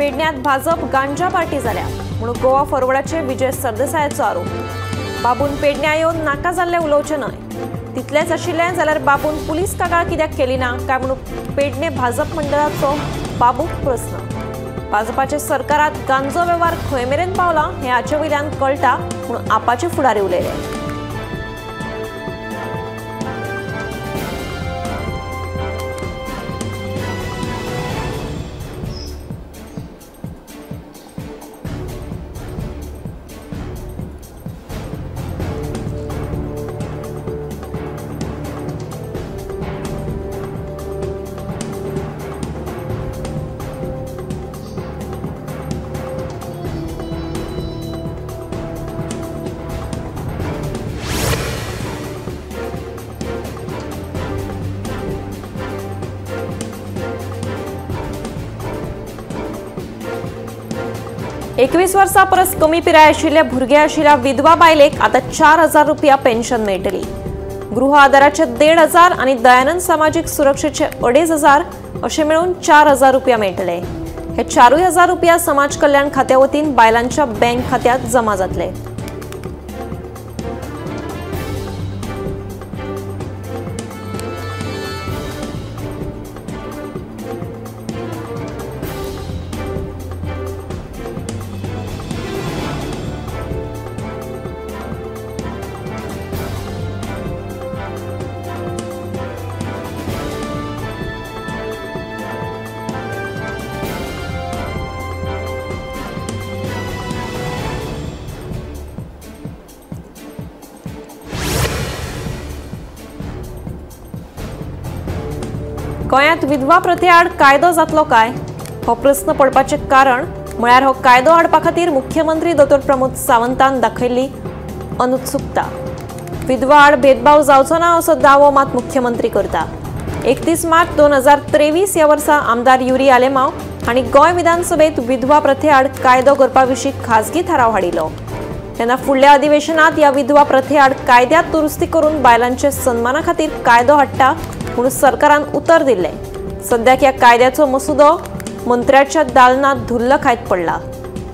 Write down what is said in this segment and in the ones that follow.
पेडण्यांत भाजप गांजा पार्टी जाल्या म्हणून गोवा फॉरवर्डाचे विजय सरदेसायाचो आरोप। बाबून पेडण्या येवन नाका जाल्लें उलोवचें न्हय, तितलेंच आशिल्लें जाल्यार बाबून पुलीस कागाळ कित्याक केली ना काय म्हणून पेडणे भाजप मंडळाचो बाबूक प्रस्न। भाजपाचे सरकारात गांजो वेव्हार खंय मेरेन पावला हें हाचे वयल्यान कळटा म्हणून आपाचे फुडारी उलयले। एकवीस वर्सां परस कमी पिराय आशिल्ल्या भुरगे आशिल्ल्या विधवा बायलेक आतां 4000 रुपया पेन्शन मेळटली। गृह आदाराचे 1500 आनी दयानंद सामाजीक सुरक्षेचे 2500 अशे मेळून 4000 रुपया मेळटले। हे 4000 रुपया समाज कल्याण खात्या वतीन बायलांच्या बँक खात्यात जमा जातले। गोंयांत विधवा प्रथे आड कायदो जातलो काय हो प्रस्न पडपाचें कारण म्हळ्यार हो कायदो हाडपा खातीर मुख्यमंत्री दोतोर प्रमोद सावंतान दाखयल्ली अनुत्सुकता। विधवा आड भेदभाव जावचो ना असो दावो मात मुख्यमंत्री करता। 31 मार्च 2023 ह्या वर्सा आमदार युरी आलेमाव हांणी गोंय विधानसभेत विधवा प्रथे आड कायदो करपा विशीं खाजगी थाराव हाडिल्लो। तेन्ना फुडल्या अधिवेशनात ह्या विधवा प्रथे आड कायद्यात दुरुस्ती करून बायलांच्या सन्माना खातीर कायदो हाडटा म्हणून सरकारान उतर दिल्लें। सद्याक ह्या कायद्याचो मसुदो मंत्र्याच्या दालनात धुल्ल खायत पडला।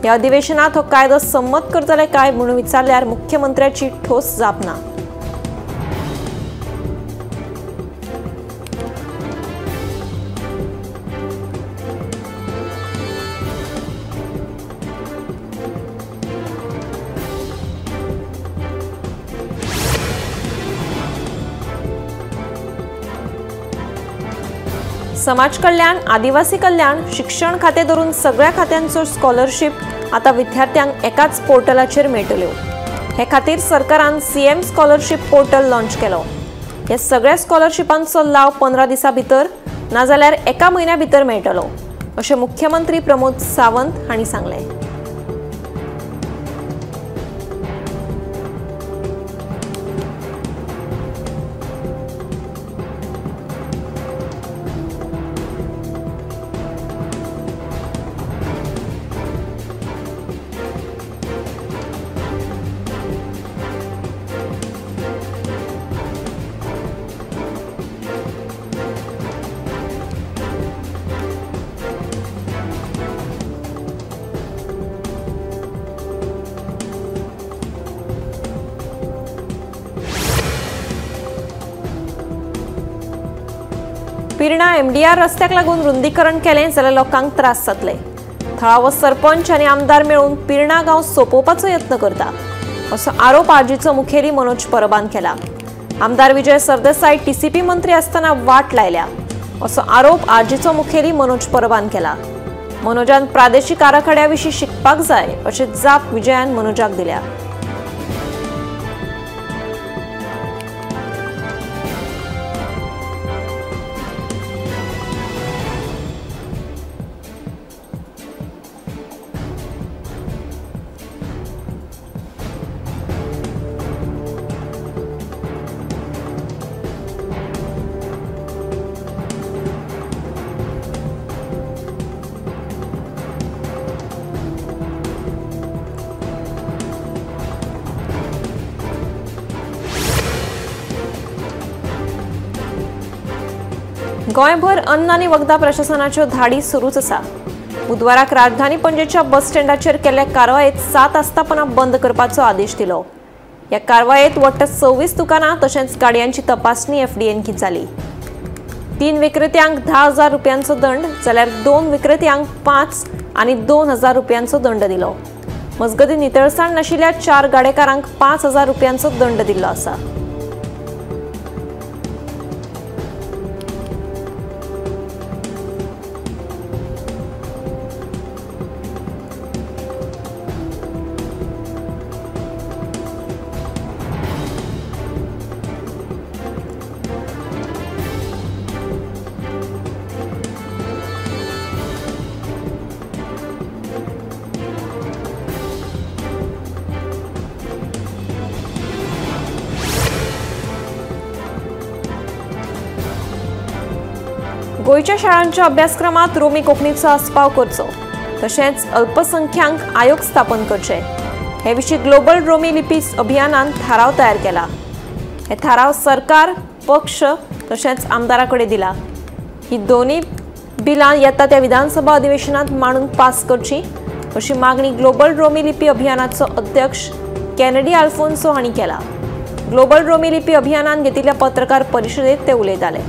ह्या अधिवेशनात हो कायदो संमत करतले काय म्हणून विचारल्यार मुख्यमंत्र्याची ठोस जाप ना। समाज कल्याण, आदिवासी कल्याण, शिक्षण खाते धरून सगळ्या खात्यांचो स्कॉलरशीप आता विद्यार्थ्यांक एकाच पोर्टलाचेर मेळटल्यो। हे खातीर सरकारान सीएम स्कॉलरशीप पोर्टल लॉन्च केलो। हे सगळ्या स्कॉलरशिपांचो लाव 15 दिसां भितर नाजाल्यार एका म्हयन्या भितर मेळटलो अशें मुख्यमंत्री प्रमोद सावंत हांणी सांगलें। पिर्णा एमडीआर रस्त्याक लागून रुंदीकरण केलें जाल्यार लोकांक त्रास जातले। थळावो सरपंच आनी आमदार मेळून पिर्णा गांव सोंपोवपाचो यत्न करता असो आरोप आरजीचो मुखेली मनोज परबान केला। आमदार विजय सरदेसाय टीसीपी मंत्री आसतना वाट लायल्या असो आरोप आरजीचो मुखेली मनोज परबान केला। मनोजान प्रादेशीक आराखड्या विशीं शिकपाक जाय अशी जाप विजयान मनोजाक दिल्या। गोंयभर अन्न आनी वखदां प्रशासनाच्यो धाडी सुरूच आसा। बुधवाराक राजधानी पणजेच्या बस स्टँडाचेर केल्ल्या कारवायेत 7 आस्थापनां बंद करपाचो आदेश दिलो। ह्या कारवायेत वट्ट 26 दुकानां तशेंच गाडयांची तपासणी एफडीएन जाली। 3 विक्रेत्यांक 10,000 रुपयांचो दंड जाल्यार 2 विक्रेत्यांक 5 आनी 2,000 रुपयांचो दंड दिलो। मजगतीं नितळसाण नाशिल्ल्या 4 गाडेकारांक 5,000 रुपयांचो दंड दिल्लो आसा। गोंयच्या शाळांच्या अभ्यासक्रमात रोमी कोंकणीचो आस्पाव करचो तशेंच अल्पसंख्याक आयोग स्थापन करचे हे विशीं ग्लोबल रोमी लिपी अभियानान थाराव तयार केला। हे थाराव सरकार, पक्ष तशेंच आमदारा कडेन दिला। ही दोनूय बिलां येता त्या विधानसभा अधिवेशनात मांडून पास करची अशी मागणी ग्लोबल रोमी लिपी अभियानाचो अध्यक्ष कॅनेडी आल्फोन्सो हांणी केला। ग्लोबल रोमी लिपी अभियानान घेतिल्ल्या पत्रकार परिशदेंत ते उलयताले।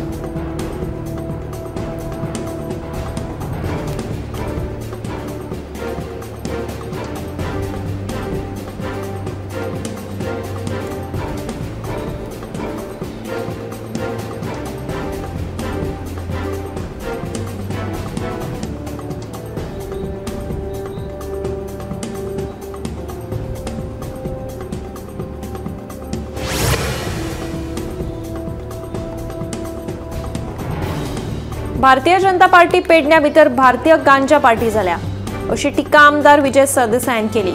भारतीय जनता पार्टी पेडण्या भितर भारतीय गांजा पार्टी जाल्या अशी टिका आमदार विजय सरदेसायान केली।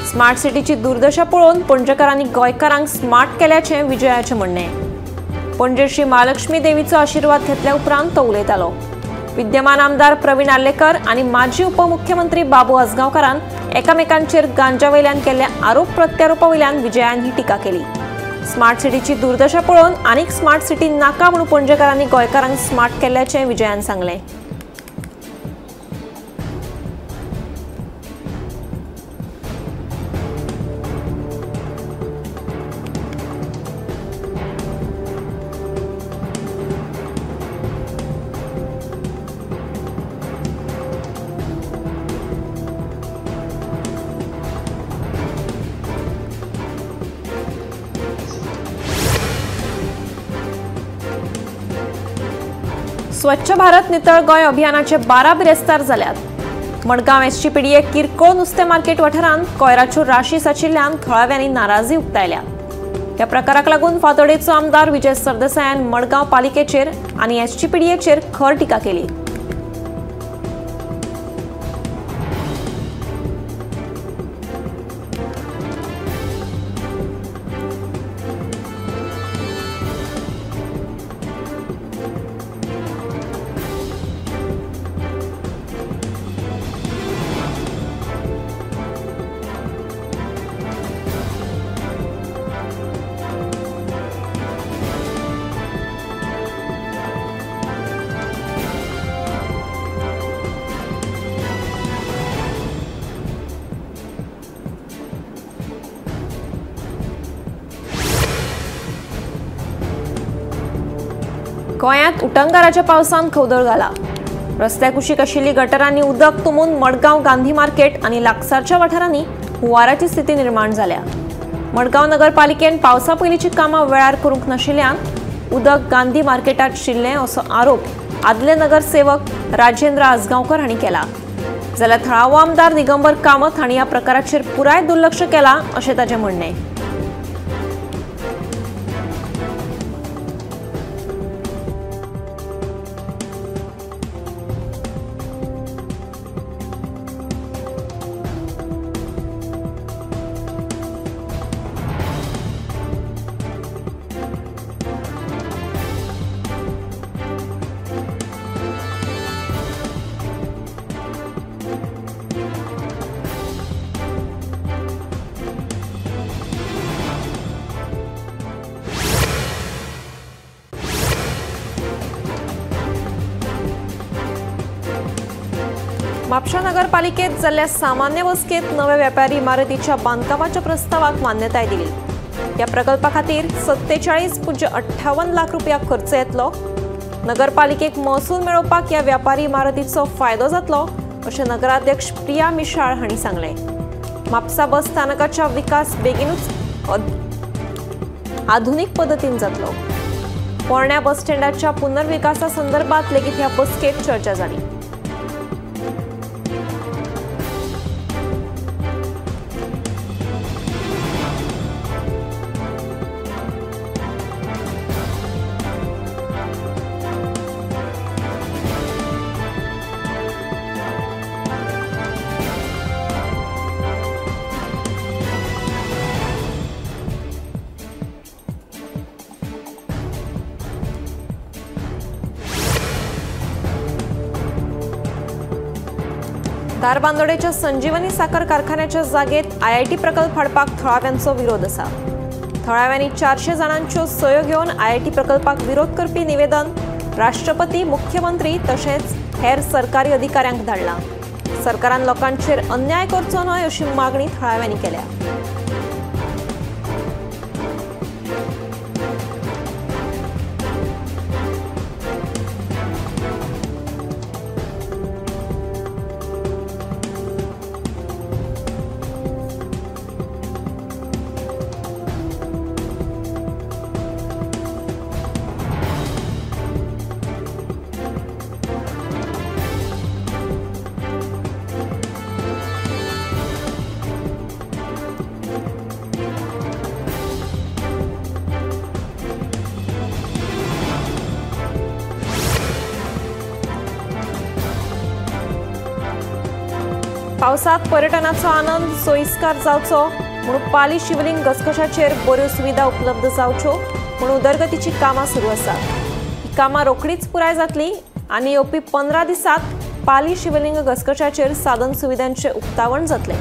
स्मार्ट सिटीची दुर्दशा पळोवन पणजेकारांनी गोंयकारांक स्मार्ट केल्याचें विजयाचें म्हणणें। पणजे श्री महालक्ष्मी देवीचो आशिर्वाद घेतल्या उपरांत तो उलयतालो। विद्यमान आमदार प्रवीण आर्लेकर आनी माजी उपमुख्यमंत्री बाबू आजगांवकारान एकामेकांचेर गांजा वयल्यान केल्ल्या आरोप प्रत्यारोपा वयल्यान विजयान ही टिका केली। स्मार्ट सिटीची दुर्दशा पळोवन आनीक स्मार्ट सिटी नाका म्हणून पणजेकारांनी गोंयकारांक स्मार्ट केल्ल्याचें विजयान सांगलें। स्वच्छ भारत नितळ गोंय अभियानाचे 12 बिरेस्तार जाल्यात। मडगांव एसजीपीडीए किरकोळ नुस्तें मार्केट वाठारांत कोयराच्यो राशी साचिल्ल्यान थळाव्यांनी नाराजी उक्तायल्या। ह्या प्रकाराक लागून फातोडेचो आमदार विजय सरदेसायान मडगांव पालिकेचेर आनी एसजीपीडीएचेर खर टिका केली। गोंयांत उटंगाराच्या पावसान खवदळ घाला। रस्त्या कुशीक आशिल्ली गटरांनी उदक तुंबून मडगांव गांधी मार्केट आनी लागसारच्या वाठारांनी हुंवाराची स्थिती निर्माण जाल्या। मडगांव नगरपालिकेन पावसा पयलींची कामां वेळार करूंक नाशिल्ल्यान उदक गांधी मार्केटात शिरलें असो आरोप आदले नगरसेवक राजेंद्र आजगांवकर हांणी केला। जाल्यार थळावो आमदार दिगंबर कामत हांणी ह्या प्रकाराचेर पुराय दुर्लक्ष केलां अशें ताचें म्हणणें। म्हापशा नगरपालिकेत जाल्ल्या सामान्य बसकेत नव्या व्यापारी इमारतीच्या बांदकामाच्या प्रस्तावाक मान्यताय दिली। ह्या प्रकल्पा खातीर 47.58 लाख रुपया खर्च येतलो। नगरपालिकेक महसूल मेळोवपाक ह्या व्यापारी इमारतीचो फायदो जातलो अशें नगराध्यक्ष प्रिया मिशाळ हांणी सांगलें। म्हापसा बस स्थानकाच्या विकास बेगीनूच आधुनिक पद्दतीन जातलो। पोरण्या बस स्टँडाच्या पुनर्विकासा संदर्भात लेगीत ह्या बसकेत चर्चा जाली। धारबांदोडेच्या संजीवनी साखर कारखान्याच्या जागेत आयआयटी प्रकल्प हाडपाक थळाव्यांचो विरोध आसा। थळाव्यांनी 400 जाणांच्यो सयो घेवन आयआयटी प्रकल्पाक विरोध करपी निवेदन राष्ट्रपती, मुख्यमंत्री तशेंच हेर सरकारी अधिकाऱ्यांक धाडलां। सरकारान लोकांचेर अन्याय करचो न्हय अशी मागणी थळाव्यांनी केल्या। पावसात पर्यटनाचो आनंद सोयिस्कार जावचो म्हणून पाली शिवलिंग घसघशाचेर बऱ्यो सुविधा उपलब्ध जावच्यो म्हणून उदरगतीची कामां सुरू आसात। ही कामां रोखडीच पुराय जातली आनी येवपी 15 दिसांत पाली शिवलिंग घसघशाचेर साधन सुविधांचें उक्तावण जातलें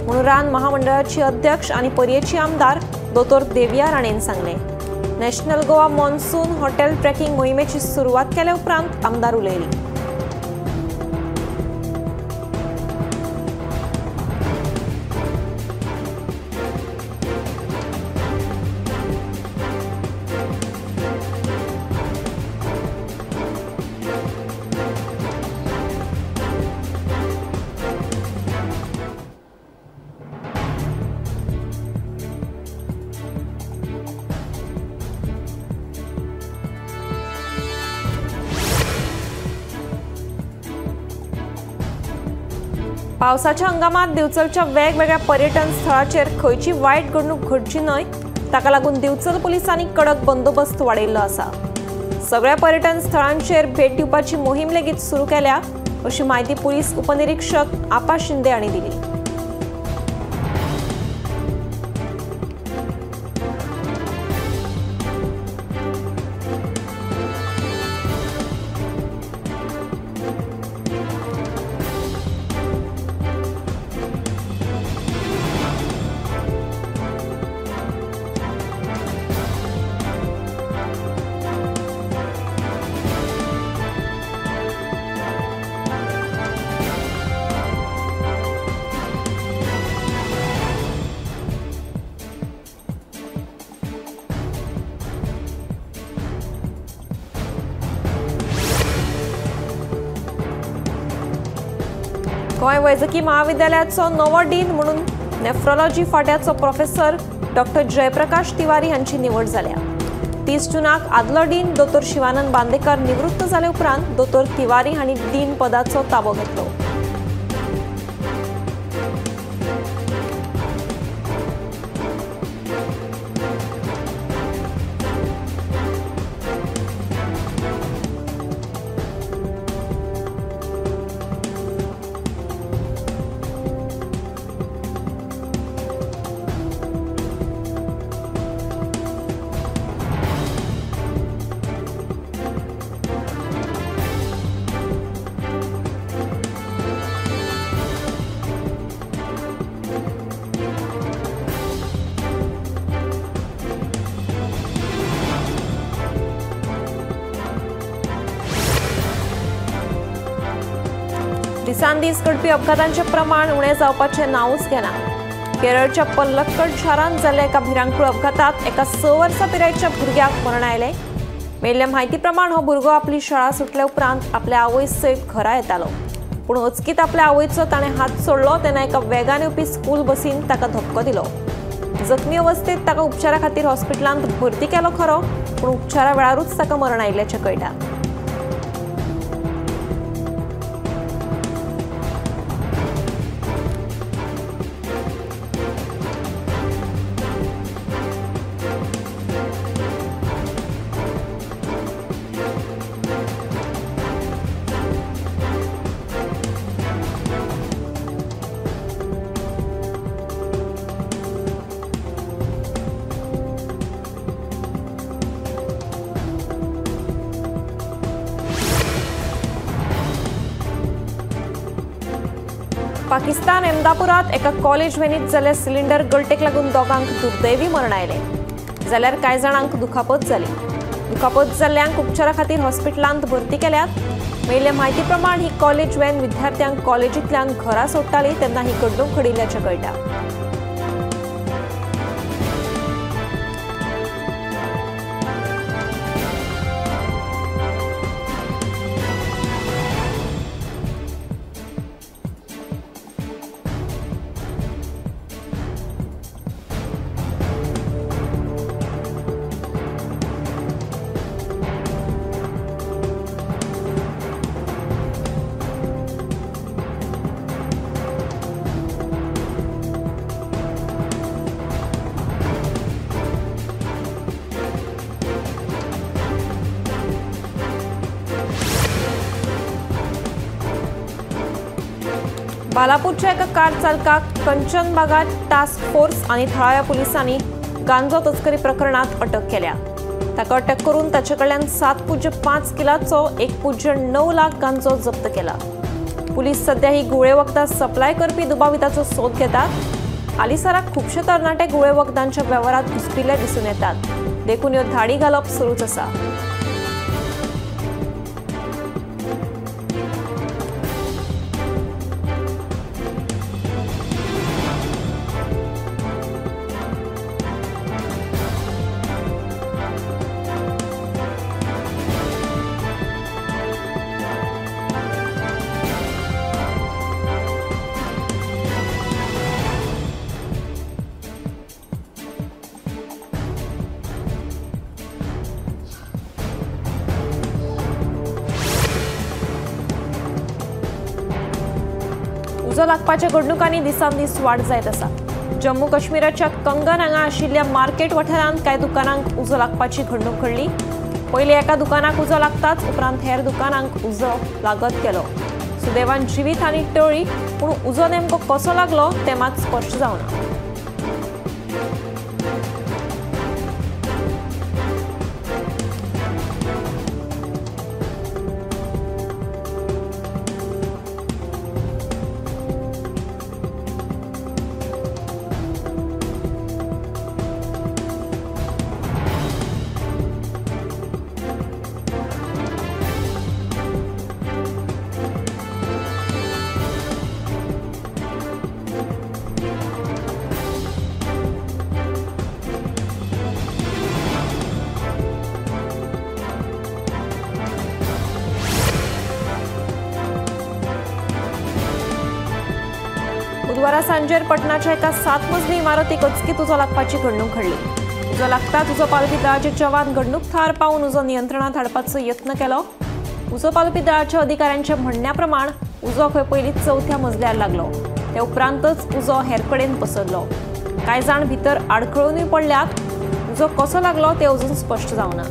म्हणून रान महामंडळाची अध्यक्ष आनी पर्येची आमदार दोतोर देविया राणेन सांगलें। National Goa monsoon hotel trekking मोहिमेची सुरवात केल्या उपरांत आमदार उलयली। पावसाच्या हंगामात दिवचलच्या वेगवेगळ्या पर्यटन स्थळाचेर खंयची वायट घडणूक घडची न्हय ताका लागून दिवचल पुलिसांनी कडक बंदोबस्त वाडयल्लो आसा। सगळ्या पर्यटन स्थळांचेर भेट दिवपाची मोहीम लेगीत सुरू केल्या अशी म्हायती पुलीस उपनिरीक्षक आपा शिंदे हांणी दिली। गोंय वैजकी महाविद्यालयाचो नवो डीन म्हणून नेफ्रोलॉजी फाट्याचो प्रोफेसर डॉक्टर जयप्रकाश तिवारी हांची निवड जाल्या। 30 जूनाक आदलो डीन दोतोर शिवानंद बांदेकर निवृत्त जाले उपरांत दोतोर तिवारी हांणी डीन पदाचो ताबो घेतलो। दिसान दीस घडपी अपघातांचें प्रमाण उणें जावपाचें नांवूच घेना। केरळच्या पल्लक्कड शारांत जाल्ल्या एका भिरांकूळ अपघातात एका 6 वर्सां पिरायेच्या भुरग्याक मरण आयलें। मेळिल्ल्या म्हायती प्रमाण हो भुरगो आपली शाळा सुटल्या उपरांत आपल्या आवय सयत घरा येतालो, पूण अचकीत आपल्या आवयचो ताणें हात सोडलो तेन्ना एका वेगान येवपी स्कूल बसीन ताका धपको दिलो। जखमी अवस्थेत ताका उपचारा खातीर हॉस्पिटलांत भरती केलो खरो, पूण उपचारा वेळारूच ताका मरण आयिल्ल्याचें कळटा। पाकिस्तान अहमदापुरात एका कॉलेज व्हॅनीत जाल्ल्या सिलिंडर गळटेक लागून दोगांक दुर्दैवी मरण आयलें, जाल्यार कांय जाणांक दुखापत जाली। दुखापत जाल्ल्यांक उपचारा खातीर हॉस्पिटलांत भरती केल्यात। मेळिल्ले म्हायती प्रमाण ही कॉलेज व्हॅन विद्यार्थ्यांक कॉलेजींतल्यान घरा सोडटाली तेन्ना ही घडणूक घडिल्ल्याचें कळटा। बालापूरच्या एका कार चालकाक कंचनबागात टास्क फोर्स आनी थळाव्या पुलिसांनी गांजो तस्करी प्रकरणात अटक केल्या। ताका अटक करून ताचे कडल्यान 7.5 किलाचो 1.9 लाख गांजो जप्त केला। पुलीस सध्या ही गुळे वखदां सप्लाय करपी दुबाविताचो सोद घेतात। हालींसराक खुबशे तरणाटे गुळे वखदांच्या वेव्हारात घुसपिल्ले दिसून येतात, देखून ह्यो धाडी घालप सुरूच आसा। उजो लागपाच्या घडणुकांनी दिसान दीस वाड जायत आसा। जम्मू काश्मीराच्या कंगन हांगा आशिल्ल्या मार्केट वाठारांत कांय दुकानांक उजो लागपाची घडणूक घडली। पयलीं एका दुकानाक उजो लागताच उपरांत हेर दुकानांक उजो लागत गेलो। सुदैवान जिवीत आनी टळ्ळी, पूण उजो नेमको कसो लागलो तें मात स्पश्ट जावना। बुधवारा सांजेर पटनाच्या एका 7 मजली इमारतीक अचकीत उजो लागपाची घडणूक घडली। उजो लागताच उजो पालोवपी दळाचे जवान घडणूक थळार पावून उजो नियंत्रणात हाडपाचो यत्न केलो। उजो पालोवपी दळाच्या अधिकाऱ्यांच्या म्हणण्या प्रमाण उजो खंय पयलीं 4थ्या मजल्यार लागलो, ते उपरांतच उजो हेर कडेन पसरलो। कांय जाण भितर आडखळूनय पडल्यात। उजो कसो लागलो ते अजून स्पश्ट जावना।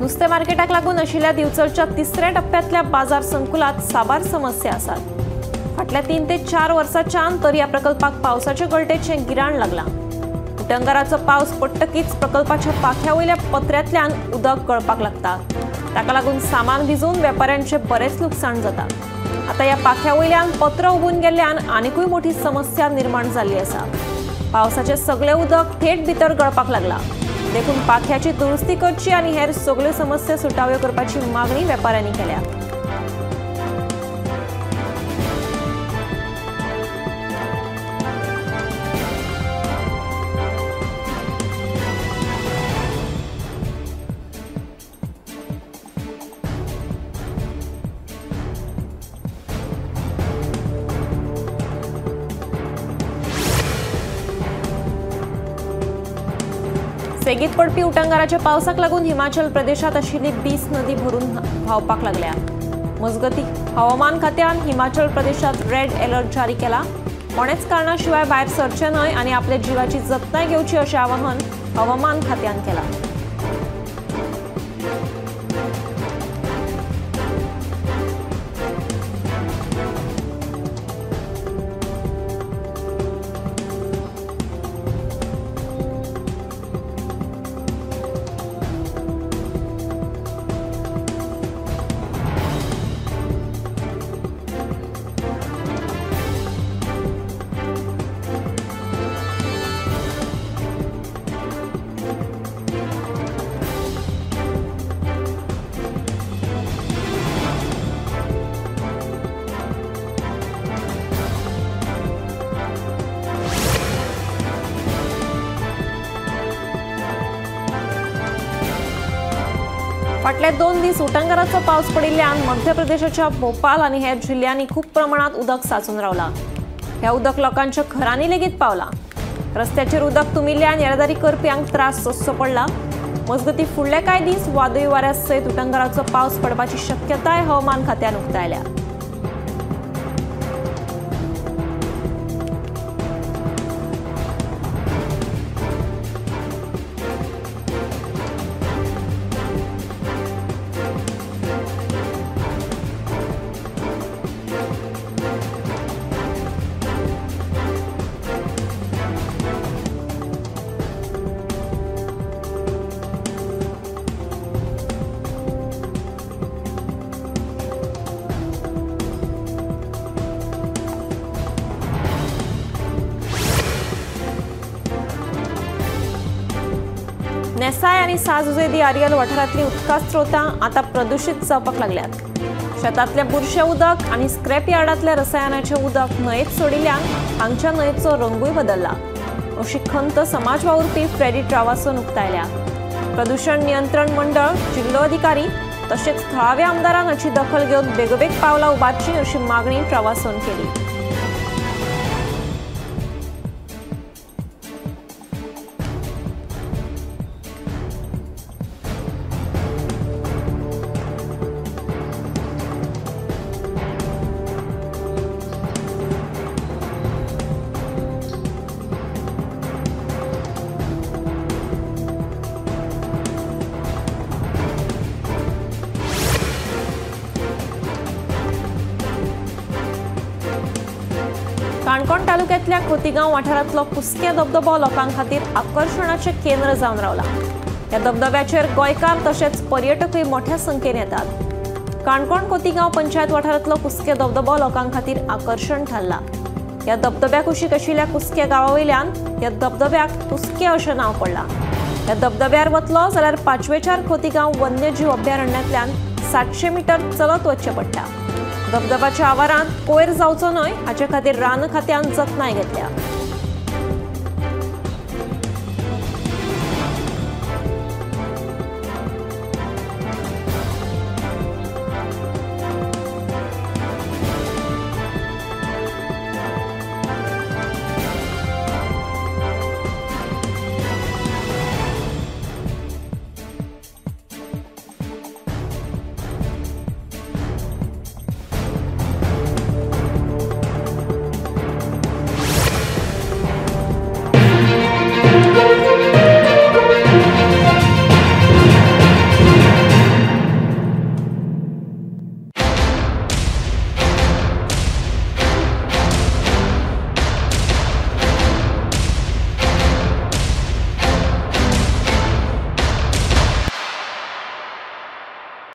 नुस्तें मार्केटाक लागून आशिल्ल्या दिवचलच्या तिसऱ्या टप्प्यांतल्या बाजार संकुलात साबार समस्या आसात। फाटल्या 3 ते 4 वर्सांच्यान तर ह्या प्रकल्पाक पावसाचे गळटेचें गिराण लागलां। उटंगाराचो पावस पडटकीच प्रकल्पाच्या पाख्या वयल्या पत्र्यांतल्यान उदक गळपाक लागता। ताका लागून सामान भिजून वेपाऱ्यांचें बरेंच लुकसाण जाता। आतां ह्या पाख्या वयल्यान पत्र उबून गेल्ल्यान आनिकूय मोठी समस्या निर्माण जाल्ली आसा। पावसाचें सगळें उदक थेट भितर गळपाक लागलां। देखून पाख्याची दुरुस्ती करची आनी हेर सगळ्यो समस्या सुटाव्यो करपाची मागणी वेपाऱ्यांनी केल्या। सेगीत पडपी उटंगाराच्या पावसाक लागून हिमाचल प्रदेशात आशिल्ली 20 नदी भरून व्हांवपाक लागल्या। मजगती हवामान खात्यान हिमाचल प्रदेशात रेड अलर्ट जारी केला। कोणेच कारणा शिवाय भायर सरचें न्हय आनी आपल्या जिवाची जतनाय घेवची अशें आवाहन हवामान खात्यान केलां। फाटले 2 दीस उटंगाराचो पावस पडिल्ल्यान मध्य प्रदेशाच्या भोपाल आनी हेर जिल्ल्यांनी खूब प्रमाणात उदक साचून रावलां। हें उदक लोकांच्या घरांनी लेगीत पावलां। रस्त्याचेर उदक तुमिल्ल्यान येरादारी करप्यांक त्रास सोंसचो पडला। मजगती फुडले कांय दीस वादळी वाऱ्या सयत उटंगाराचो पावस पडपाची शक्यताय हवामान खात्यान उक्तायल्या। नेसाय आनी साजुजे दी आरियल वाठारांतली उदका स्रोतां आतां प्रदुशीत जावपाक लागल्यात। शेतांतलें बुरशें उदक आनी स्क्रॅप यार्डांतल्या रसायनाचें उदक न्हंयेत सोडिल्ल्यान हांगच्या न्हंयेचो रंगूय बदल्ला अशी खंत समाज वावुरपी फ्रेडी ट्रावासोन उक्तायल्या। प्रदुशण नियंत्रण मंडळ, जिल्लोधिकारी तशेंच थळाव्या आमदारान हाची दखल घेवन बेगोबेग पावलां उबारचीं अशी मागणी ट्रावासोन केली। काणकोण तालुक्यांतल्या खोतीगांव वाठारांतलो कुस्कें धबधबो लोकां खातीर आकर्शणाचें केंद्र जावन रावला। ह्या धबधब्याचेर गोंयकार तशेंच पर्यटकूय मोठ्या संख्येन येतात। काणकोण खोतीगांव पंचायत वाठारांतलो कुस्कें धबधबो लोकां खातीर आकर्शण थारला। ह्या धबधब्या कुशीक आशिल्ल्या कुस्कें गांवा वयल्यान ह्या धबधब्याक कुस्कें अशें नांव पडलां। ह्या धबधब्यार वतलो जाल्यार पांचवेचार खोतीगांव वन्यजीव अभयारण्यांतल्यान 700 मीटर चलत वचचें पडटा। धबधब्याच्या आवारांत कोयर जावचो न्हय हाचे खातीर रान खात्यान जतनाय घेतल्या।